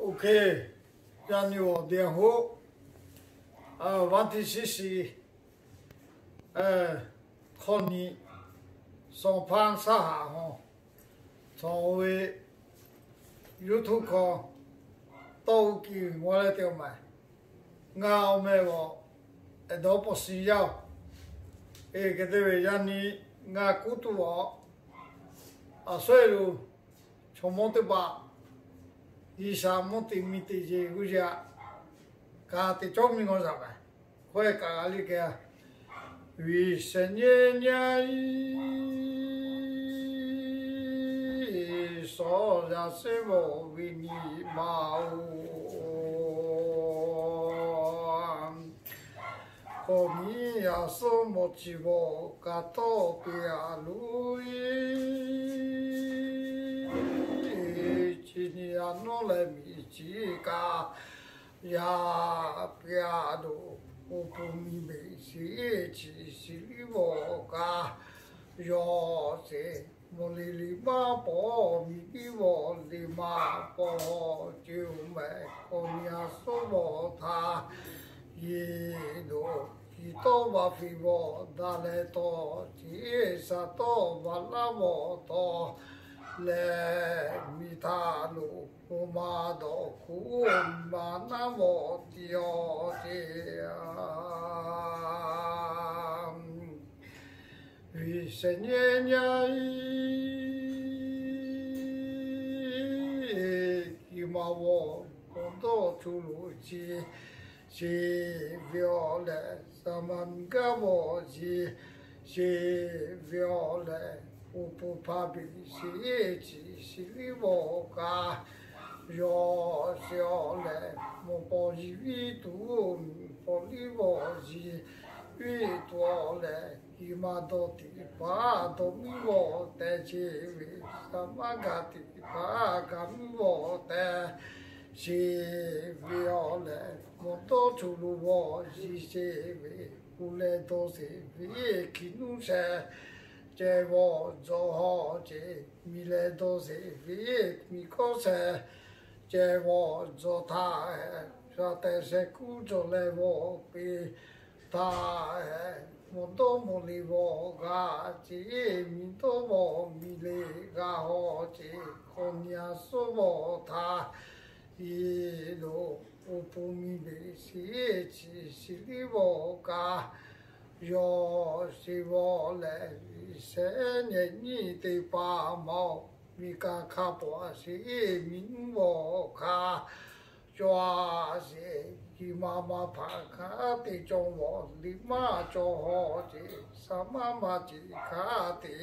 Ok, yaꞈ nyi awˬ diˬ hoˆ, วันที่ shiˍ shiˍ, hk'awˇ nyi, สองพันยี่สิบห้า hawˬ, cawˬ ve YouTube hk'aw tawˇ hui kiˬ g'aw leh te maˍ. Ngaˬ awˬ meh g'awˬ Eˍdawˇ Pawˇ Shiˍ yaˇ-oˬ. Eˬ, hk'e te ve yaꞈ nyi ngaˬ kuˉ tuˬ awˬ, a sawˉ e lo chaw mawˇ teˇ hpaˍ G'uiˬsha mvuhˇ te miˬ te ce g'uˇ yaꞈ kaꞈ te cawˇ miˬ g'aw zaꞈ kaꞈ, hkawˇ e kaꞈ g'a le kehˬ. Viˬ shehˍ nyi nyi shawˍ yaꞈ shehˍ vawˬ ve nyi ma-oˬ, kawꞈ nyi a suhˉ mawˬ ciˍ vawˬ kaꞈ tawˇ piˇ a loˬ. Chi nyi a nawˉ leh miˬ ciˍ kaꞈ yaꞈ piˇ a loˬ. Awˬ pon miˬ beˬ shiˍ chi shiˍ liˇ vawˬ kaꞈ, yawˇ sheˍ mawˬ le le maˇ paw, miˬ liˇ vawˬ le maˇ paw, ce-oˬ mehˍ kawꞈ nyi a suhˉ vawˬ htaꞈ yeˬ loˬ. Ciˍ tawˇ vaꞈ fiˍ vawˬ daꞈ leh tawˇ, ciˍ saˍ tawˇ vaꞈ laˇ vawˬ tawˇ leh, miˬ htaꞈ loˬ mvuhˇ ma dawˬ hkuˇ maˍ naˉ vawˬ tiꞈ awˬ ce. Viˬ shehˍ nyi nyi kiˬ ma vawˬ mawˬ dawˇ co loˬ ce. Sheˍ ve awˬ lehˬ, saˍ maˍ miˬ gaˇ vawˬ ce. Sheˍ ve awˬ lehˬ, awˬ pon hpa beˬ shiˍ chi shiˍ liˇ vawˬ kaꞈ, yawˇ sheˍ awˬ lehˬ mawˬ paw yiˍ viˉ tuˬ, miˬ paw liˇ vawˬ yiˍ viˉ tuˬ awˬ lehˬ, kiˬ ma dawˇ tiꞈ paˍ dawˇ miˉ vawˬ teh ce ve, saˍ maˍ gaˬ tiꞈ paˍ gaˬ miˉ vawˬ teh ce ve awˬ lehˬ, mawˬ dawˇ co loˬ vawˬ yiˍ ce ve, pu leh dawˇ sheˍ ve kiˬ nuˇ sheh ceh vawˬ dzaw haw ce. Miˬ leh dawˇ sheˍ ve miˬ kawˇ sheh ceh vawˬ dzaw htaˇ, sha tehˬ sheh kuˉ cawˬ leh vawˬ peˍ htaˇ, mawˬ dawˇ mawˬ le vawˬ g'a ce. Miˬ dawˇ vawˬ miˬ le g'a haw ce. Kawꞈ nyi a suhˉ vawˬ htaꞈ yeˬ loˬ. Awˬ pon miˬ beˬ shiˍ chi shiˍ liˇ vawˬ kaꞈ, yawˇ sheˍ vawˬ lehˬ, shehˍ nyi nyi teˇ hpaˍ maˇ-oˬ. Miˬ kaꞈ hk'a pawꞈ sheˍ, miˬ nuˇ vawˬ hk'a cawˬ a sheˍ. Kiˬ ma maˇ hpaꞈ hk'a te cawˬ vawˬ liꞈ maˇ cawˬ haw ce. Saˍ maˍ maˇ ciˍ hk'a te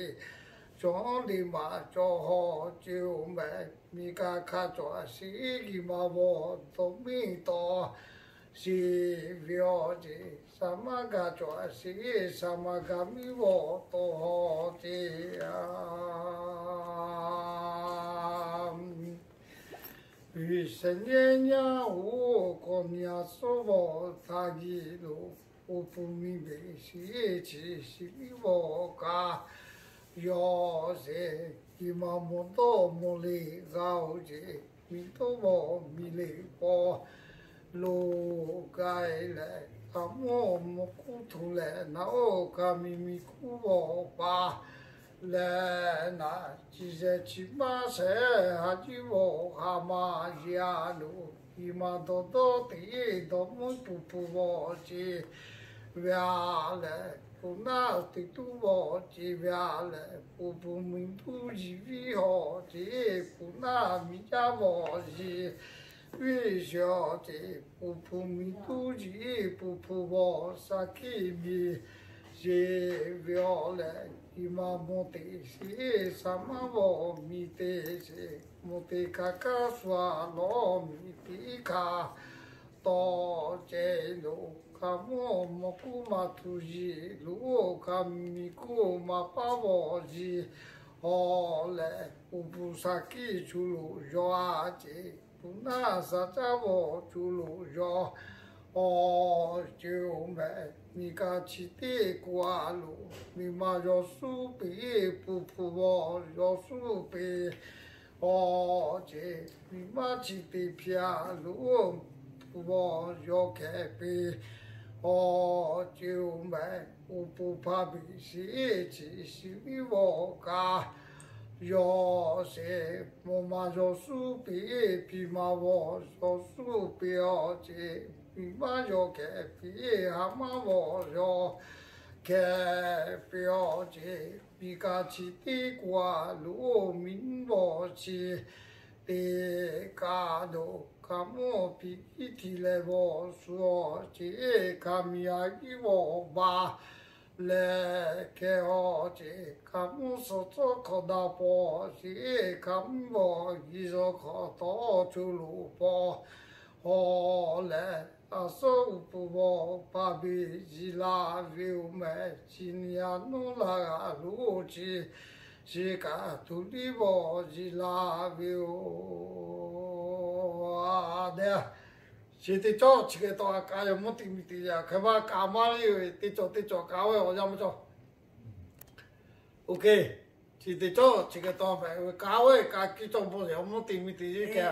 cawˬ liꞈ maˇ cawˬ haw ce-oˬ mehˍ. Miˬ kaꞈ hk'a cawˬ a sheˍ, kiˬ ma vawˬ dawˇ miˉ tawˇ sheˍ ve awˬ ce. Saˍ maˍ gaˬ cawˬ a sheˍ, saˍ maˍ gaˬ miˉ vawˬ tawˇ haw ce. Viˬ shehˍ nyi nyi oˬ, kawꞈ nyi a suhˉ vawˬ htaꞈ yeˬ loˬ. Awˬ pon miˬ beˬ shiˍ chi shiˍ liˇ vawˬ kaꞈ, yawˇ sheˍ kiˬ ma mawˬ dawˇ mawˬ le g'a-oˬ ce. Miˬ dawˇ vawˬ miˬ le paw loˬ k'ai leh, hk'a mvuhˇ mawˬ kuˉ htuꞈ leh, naˍ oˇ hk'a miˬ miˬ kuˉ vawˬ pa leh naˍ, chi zehˬ chi maˇ shehˍ ha jiˇ vawˬ ha ma yeˬ a loˬ. Kiˬ ma dawˇ dawˇ teꞈ dawˇ mvuhˇ puˍ puˍ vawˬ ce ve a lehˬ, puˍ naˆ teꞈ tuˉ vawˬ ce ve a lehˬ, puˍ puˍ miˬ tuˉ yiˍ viˉ haw ce. Puˍ naˆ miˬ jaˇ vawˬ yiˍ viˉ sheˍ awˬ ce. Puˍ puˍ miˬ tuˉ yiˍ puˍ puˍ vawˬ shaˍ hkiˆ miˬ sheˍ ve awˬ lehˬ, kiˬ ma mawˬ teꞈ sheˍ, saˍ maˍ vawˬ miˬ te sheˍ. Mawˬ teꞈ kaꞈ kaˇ shu a lawˬ miˬ teꞈ hk'a tawˍ ce loˬ. Hk'a mvuhˇ mawˬ kuˉ maˇ htuꞈ yiˍ loˬ. Hk'a miˬ miˬ kuˉ maˇ paˉ vawˬ yiˍ awˬ lehˬ, puˍ puˍ shaˍ hkiˆ co loˬ yaw a ce. Puˍ naˆ shaˍ caˇ vawˬ co loˬ yaw awˬ ce-oˬ mehˍ. Miˬ kaꞈ chi teˇ k'o a loˬ. Miˬ ma yaw suˉ peˍ, puˍ puˍ vawˬ yaw suˉ peˍ Awˬ ceˬ miˬ maˇ chi te hpiˇ-a loˬ, vawˬ yaw hkeh piˇ. Awˬ ceˬ oˬ mehˍ oˇ pon hpaˇ biˇ shiˍ, chi shiˍ viˉ vawˬ kaꞈ yawˬ sheˍ. Mawˬ ma yawˬ suhˉ piˇ, piˇ ma vawˬ yawˬ suhˉ piˇ. Awˬ ceˬ miˬ maˇ yaw hkeh piˇ, ha maˇ vawˬ yaw hkeh piˇ. Awˬ ceˬ miˬ kaꞈ chi teˇ ku-a loˬ, miˬ vawˬ chi teˇ kaꞈ doˬ. Kaꞈ mvuhˇ piˇ iˉ htiˍ leh vawˬ shu. Awˬ ceˬ kaꞈ miˬ a iˉ vawˬ ba leh hkeh. Awˬ ceˬ kaꞈ mvuhˇ suhˍ tcuhˉ hk'awꞈ daꞈ paw. Awˬ ceˬ kaꞈ mvuhˇ vawˬ yiˬ zuhꞈ hk'awꞈ tawˉ co loˍ paw. Awˬ lehˬ, a suhˉ uˉ peunˍ vawˬ hpaˇ biˇ yiˬ la ve yoˬ mehˍ. Chi nyi a nuˇ la g'a loˬ, chi shiˍ kaꞈ tuˬ liˇ vawˬ yiˬ la ve yoˬ. Deˇ, chi teˇ cawˇ chi hk'e taw a kaꞈ yaꞈ mvuhˇ teꞈ miˬ teꞈ yaꞈ hk'e maˇ kaꞈ maˇ le yoˬ. Teˇ cawˬ teˇ cawˬ kaꞈ ve awˬ yanˇ maˇ cawˬ. Oˇ hk'e, chi teˇ cawˇ chi hk'e taw hpehꞈ ve kaꞈ ve kaꞈ kiˇ cawˇ bon yaꞈ mvuhˇ teꞈ miˬ teꞈ yaꞈ hk'e.